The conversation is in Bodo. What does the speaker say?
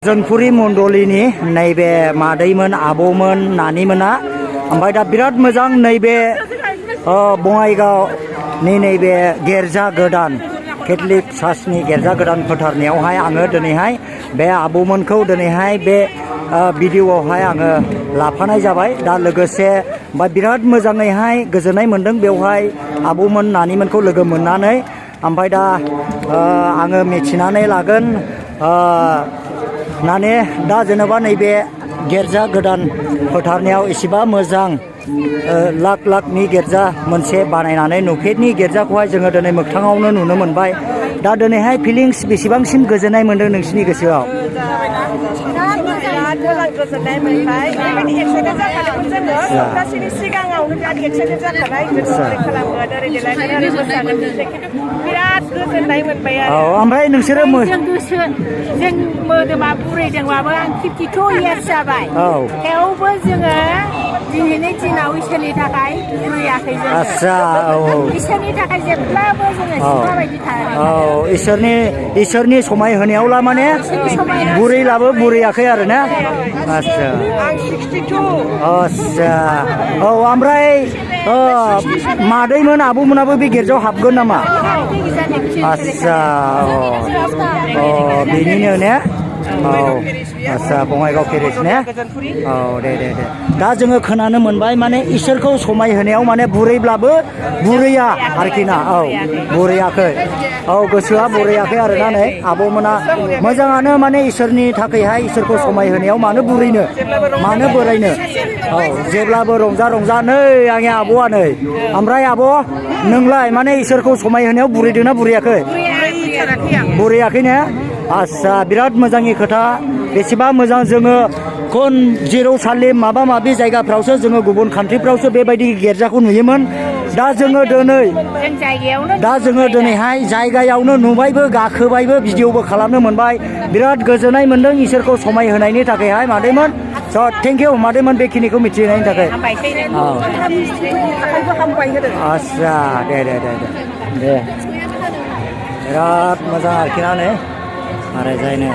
जोंफुरि मण्डलिनि नैबे मादैमोन आबौमोन नानिमोना ओमफ्राय दा बिराद मोजां नैबे बङाइगावनि नैबे गिर्जा गोदान केथलिक चार्चनि गिर्जा गोदान फोथारनायावहाय आङो दिनैहाय बे आबौमोनखौ दिनैहाय बे भिडिअआवहाय आङो लाफानाय जाबाय। दा लोगोसे बिराद मोजाङैहाय गोजोननाय मोन्दों बेवहाय आबौमोन नानिमोनखौ लोगो मोननानै। ओमफ्राय दा आङो मिथिनानै लागोन माने दा जेनेबा नैबे गिर्जा गोदान फोथारनायाव एसेबा मोजां लाख लाखनि गिर्जा मोनसे बानायनानै नुफेरनि गिर्जाखौहाय जोङो दिनै मोगथाङावनो नुनो मोनबाय। दा दिनैहाय फिलिंस बेसेबांसिम गोजोननाय मोन्दों नोंसिनि गोसोआव? गोजोननाय मोनबाय। बेबायदि एक्साइटेड जाखादोंमोन जोङो सप्तासेनि सिगाङावनो बिराद एक्साइटेड जाखाबाय जोङो खालामगोन ओरै देलायगोन ओरै मोसागोन खिन्थु बिराद गोजोननाय मोनबाय आरो। ओमफ्राय नोंसोरो जों गोसो जों मोदोमा बुरैदोंबाबो आं 52 इयार्स जाबाय। थेवबो जोङो दिनैनि दिनाव इसोरनि थाखाय बुरैयाखै जों। आच्छा इसोरनि थाखाय जेब्लाबो जोङो सिख्ला बायदि थायो। इसोरनि समाय होनायावला माने बुरैलाबो बुरैयाखै आरो ना। आच्छा आं 62। आच्छा ओमफ्राय मादैमोन आबौमोनाबो बे गिर्जायाव हाबगोन नामा? आच्छा बेनिनो ने? आच्छा बङाइगाव पेरिस ने? दे दा जोङो खोनानो मोनबाय माने इसोरखौ समाय होनायाव माने बुरैब्लाबो बुरैया आरोखि ना। बुरैयाखै। गोसोआ बुरैयाखै आरोना नै आबौमोना मोजाङानो माने इसोरनि थाखायहाय इसोरखौ समाय होनायाव मानो बुरैनो मानो बोरायनो। जेब्लाबो रंजा रंजा नै आंनि आब'आ नै। ओमफ्राय आब' नोंलाय माने इसोरखौ समाय होनायाव बुरैदोंना बुरैयाखै? बुरैयाखै ने? आच्छा बिराद मोजांनि खोथा। बेसेबा मोजां जोङो जेरुसालेम माबा माबि जायगाफ्रावसो जोङो गुबुन कान्ट्रिफ्रावसो बेबायदि गिर्जाखौ नुयोमोन। दा जोङो दिनैहाय जायगायावनो नुबायबो गाखोबायबो भिडिअबो खालामनो मोनबाय। बिराद गोजोननाय मोन्दों इसोरखौ समाय होनायनि थाखायहाय मादैमोन। थेंक इउ मादैमोन बेखिनिखौ मिथिहोनायनि थाखाय। आच्छा दे बिराद मोजां आरोखि ना नै आरो जायनो